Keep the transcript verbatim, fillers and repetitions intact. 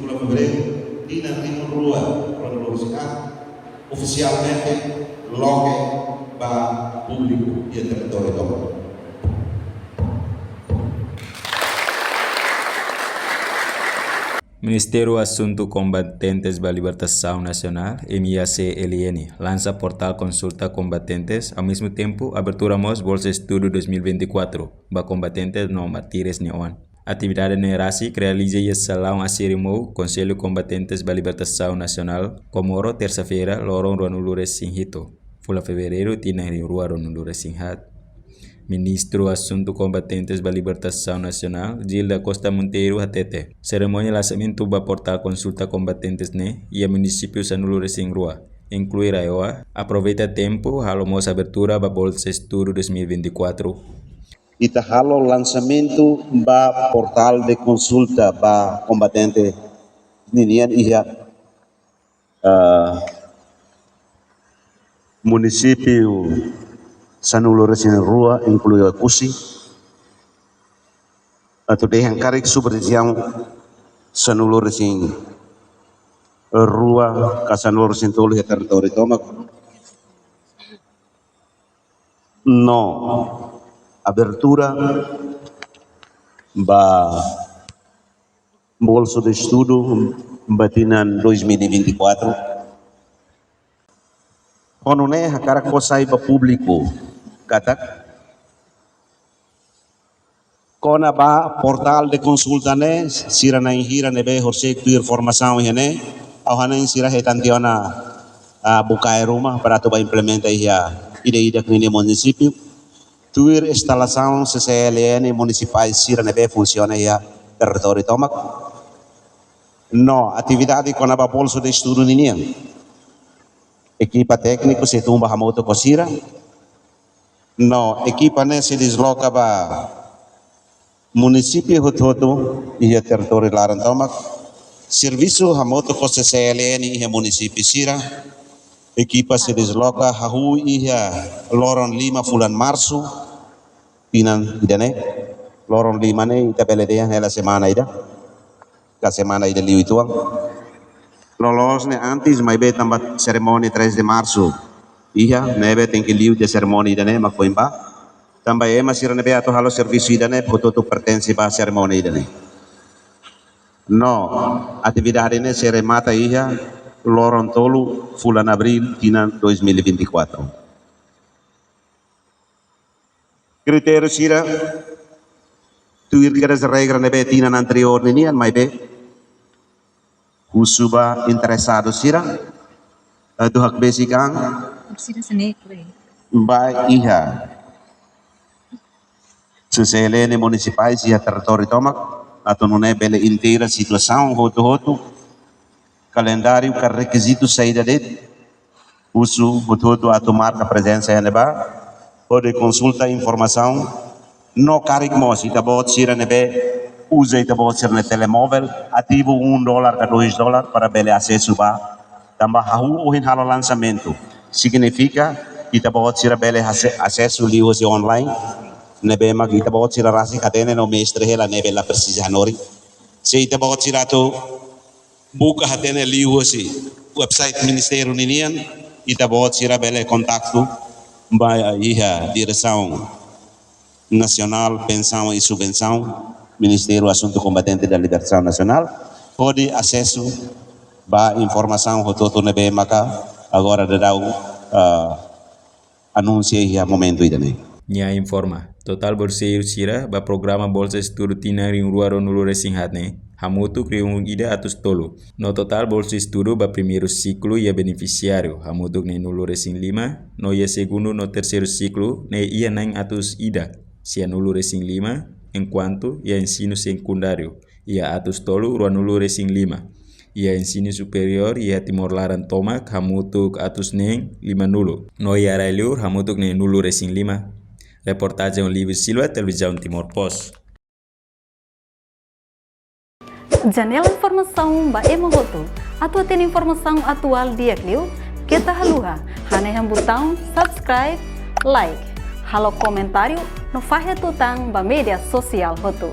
Fevereiru, tinan rihun rua ruanulu-resin-haat, ofisialmente loke ba públiku iha territóriu tomak. Ministériu Asuntu Kombatentes ba Libertasaun Nasionál, M I A C L N, lansa portál konsulta kombatentes, ao mesmo tempo, abertura mós Bolsa Estudu dois mil e vinte e quatro ba kombatentes no mártires nia oan. Atividade ne'e rasik realiza iha salaun Asiri Mou, Konsellu Kombatentes ba Libertasaun Nasionál, Komoro, tersa-feira, loron ruanulu-resin-hitu, fulan Fevereiru, tinan rihun rua ruanulu-resin-haat. Ministru Asuntu Kombatentes ba Libertasaun Nasionál, Gil da Costa Monteiro, hatete, serimónia lansamentu ba portál konsulta kombatentes ne'e iha munisípiu sanulu-resin-rua, inklui RAEOA, aproveita tempu halo mós abertura ba Bolsa Estudu dois mil e vinte e quatro. Ita halo lansamentu ba portál de konsulta ba kombatente ninian iha, ah, munisípiu sanulu-resin-rua, inklui Oekusi. Atu dehan karik subrejiaun sanulu-resin-rua ka sanulu-resin-tolu iha territóriu tomak. No abertura ba Bolsa de Estudu ba tinan dois mil e vinte e quatro. Ho nune'e hakarak fó sai ba públiku katak kona-ba portál de konsulta ne'e, sira na'in hira ne'ebé horiseik tuir formasaun iha ne'e, ha'u hanoin sira hetan tiha ona, ah, bukae ruma para atu bá implementa iha ida-idak ninia munisípiu. Tuir instalasaun C C L N munisipál sira ne'ebé funsiona iha territóriu tomak. No atividade kona-ba Bolsa de Estudu ninian, ekipa tékniku sei tun bá hamutuk ho sira. No ekipa ne'e sei desloka ba munisípiu hotu-hotu iha territóriu laran tomak. Servisu hamutuk ho C C L N iha munisípiu sira. Ekipa sei desloka hahú iha loron lima fulan Marsu, tinan ida-ne'e. Loron lima ne'e ita bele dehan hela semana ida ka semana ida liu uitoan. Loloos ne'e antes, maibé tanba serimónia três de Março iha, ne'ebé tenke liu tiha serimónia ida-ne'e mak foin bá. Tanba ema sira ne'ebé atu halo servisu ida-ne'e, hotu-hotu pertense ba serimónia ida-ne'e. No atividade ne'e sei remata iha loron tolu fulan Abríl tinan dois mil e vinte e quatro. Kritériu sira tuir kedas regra ne'ebé tinan anteriór ninian, maibé husu ba interesadu sira atu hakbesik an, sira sene kue, bá iha C C L N munisipál iha territóriu tomak, atu nune'e bele inteira situasaun hotu-hotu, kalendáriu ka rekizitu saida de'it, husu hotu-hotu atu marka prezensa iha ne'ebá, hodi konsulta informasaun. No karik mós ita-boot sira ne'ebé uza ita-boot sira-nia telemóvel, ativu um dólar ka dois dólar para bele asesu bá. Tanba hahú ohin halo lansamentu, signifika ita-boot sira bele ase-, asesu liuhusi online, ne'ebé mak ita-boot sira rasik hatene no mestre hela, ne'ebé la presiza hanorin. Se ita-boot sira atu buka hatene liuhusi website ministériu ninian, ita-boot sira bele kontaktu ba iha Diresaun Nasionál Pensaun i Subvensaun, Ministériu Asuntu Kombatente da Libertasaun Nasionál, hodi asesu ba informasaun hotu-hotu ne'ebé maka agora daudaun, ah, anunsia iha momentu ida-ne'e. Nia informa, totál bolseiru sira ba programa Bolsa Estudu tinan rihun rua ruanulu-resin-haat ne'e hamutuk rihun ida atus tolu. No totál bolsa estudu ba primeiru siklu iha benefisiáriu hamutuk neenulu-resin-lima, no iha segundu no terseiru siklu ne'e iha na'in atus ida sianulu-resin-lima, enkuantu iha ensinu sekundáriu iha atus tolu ruanulu-resin-lima. Iha ensinu superiór iha Timor laran tomak hamutuk atus neen limanulu. No iha rai-liur hamutuk neenulu-resin-lima. Reportajen Olívio Silva, Televizaun Timor Post. Janela informasaun ba ema hotu. Atu hatene informasaun atuál di'ak liu, keta haluha hanehan butaun subscribe, like, halo komentáriu no fahe tutan ba média sosiál hotu.